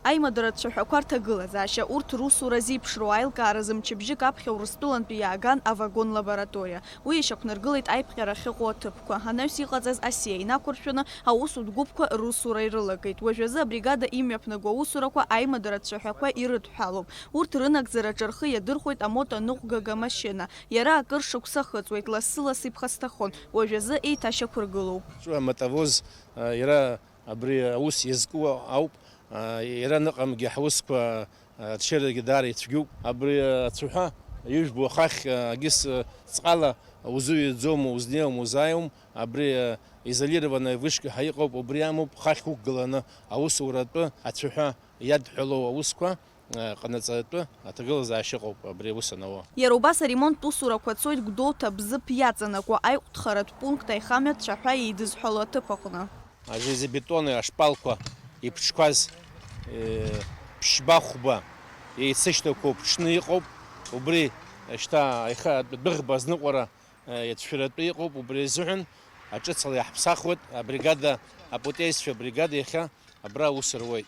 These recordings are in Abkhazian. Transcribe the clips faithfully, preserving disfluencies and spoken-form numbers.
Аимадаратә цәаҳәақәа рҭагылазаашьа, урҭ русура зеиԥшроу аилкааразы мчыбжьык аԥхьа Урыстәылантәи иааган авагон-лабораториа. Уи ишьақәнаргылеит аиԥҟьара ахьыҟоу аҭыԥқәа, анаҩс иҟаҵаз асиа инақәыршәаны аусутә гәыԥқәа русура ирылагеит. Уажәазы абригада имҩаԥнаго аусурақәа аимадаратә цәаҳәақәа ирыдҳәалоуп. Урҭ рынагӡараҿы рхы иадырхәоит амотоныҟәгага машьына. Иара акыр шықәса ахыҵуеит, лассы-ласс иԥхасҭахон, уажәазы еиҭашьақәыргылоуп. Ҵәуа амотовоз, а, иара абри аус иазку ауп, а, иара аныҟамгьы ҳусқәа, а, рҽеирагьы даара ицәгьоуп. Абри, а, ацәаҳәа ижәбо ахахь, а, агьыс, а, ҵҟала узыҩӡом, узнеиуам, узааиуам. Абри, а, изолированная вышка ҳәа иҟоуп, убри амоуп хахь уқәгыланы аусуратәы ацәаҳәа иадҳәалоу аусқәа, а, ҟанаҵаратәы аҭагылазаашьа ыҟоуп абри аус анауа. Иара убас аремонттә усурақәа цоит Гәдоуҭа Бзыԥ иаҵанакуа аиҟәҭхаратә пункт аихамҩатә цәаҳәа еидызҳәало аҭыԥ аҟны. Ажелезобетонный ашпалқәа иԥҽқәаз, э, ԥшьба-хәба еицышьҭақәоу ԥҽны иҟоуп. Убри шьҭа аиха-, адәыӷба азныҟәара, э, иацәшәаратәы иҟоуп. Убри азыҳәан аҿыцала иаҳԥсахуеит абригада, апутеисцәа абригада иахьа абра аус руеит.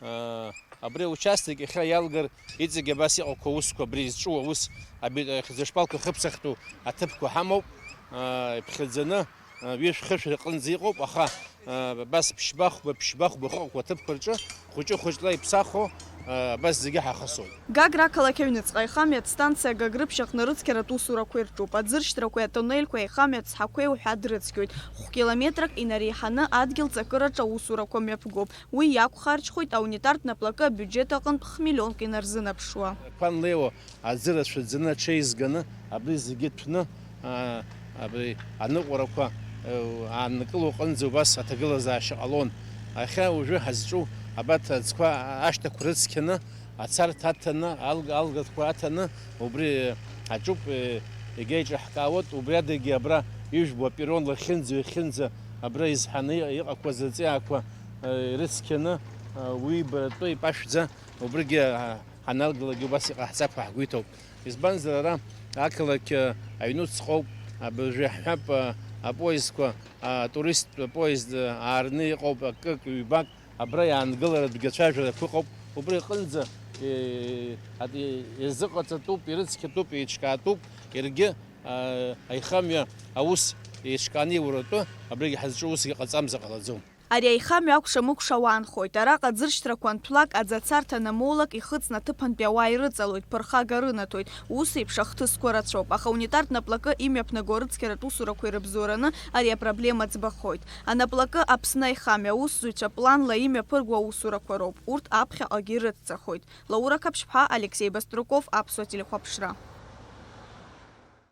Э, абри аучасток иахьа иалгар, иҵегь абас иҟақәоу аусқәа, абри изҿу аус, аби-, ахьӡ-, ашпалқәа хыԥсахтәу аҭыԥқәа ҳамоуп. Э, иԥхьаӡаны, э, ҩышә-хышә рҟынӡа иҟоуп, аха, э, абас ԥшьба-хәба, ԥшьба-хәба ахьыҟақәоу аҭыԥқәа рҿы хәыҷы-хәыҷла иԥсахуа, э, абас зегьы ҳахысуеит. Гагра ақалақь аҩныҵҟа аихамҩатә станциа Гагрыԥшь аҟны рыцқьаратә усурақәа ирҿуп. Аӡыршьҭрақәеи атунелқәеи аихамҩатә цҳақәеи уҳәа дрыцқьоит. Хә-километрак инареиҳаны адгьыл ҵакыраҿы аусурақәа мҩаԥгоуп. Уи иақәхарџьхоит аунитартә наплакы абиуџьет аҟынтә хә-миллионк инарзынаԥшуа. Қәа анлеиуа аӡы рацәаӡаны аҽеизганы абри зегьы ҭәны, аа, абри аныҟәарақәа, э, ааннакыло аҟынӡа убас аҭагылазаашьа ҟалон. Иахьа уажәы ҳазҿу абарҭ аӡқәа ашҭақәа рыцқьаны, ацарҭа аҭаны, алг-, алгатәқәа аҭаны, убри, э, аҿуп, э, егьа иҿаҳкаауеит, убри адагьы абра ижәбо аперрон лахьынӡа-ҩахьынӡа абра изҳаны иҟ-, иҟақәаз аҵиаақәа, э, ирыцқьаны, э, уи ибаратәы ипашәӡа, убригьы, э, ҳаналгалакгьы убас иҟаҳҵап ҳәа ҳгәы иҭоуп. Избанзар, ара ақалақь, э, аҩнуҵҟоуп, абыржәы иаҳҳәап, э, апоездқәа, атуристтә поезд, э, аарны иҟоуп акык, ҩбак, абра иаангыларатәгьы ацәажәарақәа ыҟоуп. Убри аҟынӡа, э, ат-, э, иазыҟаҵатәуп, ирыцқьатәуп, еиҿкаатәуп, иаргьы, э, аихамҩа аус еиҿкааны иуратәы, абригьы ҳазҿу усгьы ҟаҵамзар ҟалаӡом. Ари аихамҩа акәша-мыкәша уаанхоит. Араҟа аӡыршьҭрақәа анҭәлак, аӡацарҭа анамоулак, ихыҵны аҭыԥантәи ауаа ирыҵалоит, ԥырхага рынаҭоит. Ус еиԥш ахҭысқәа рацәоуп, аха аунитартә наплакы имҩаԥнаго арыцқьаратә усурақәа ирыбзоураны ари апроблема ӡбахоит. Анаплакы Аԥсны аихамҩа аусзуҩцәа планла имҩаԥырго аусурақәа роуп. Урҭ аԥхьаҟагьы ирыцҵахоит. Лаура Қаԥшьԥҳа, Алексеи Баструков, Аԥсуа телехәаԥшра.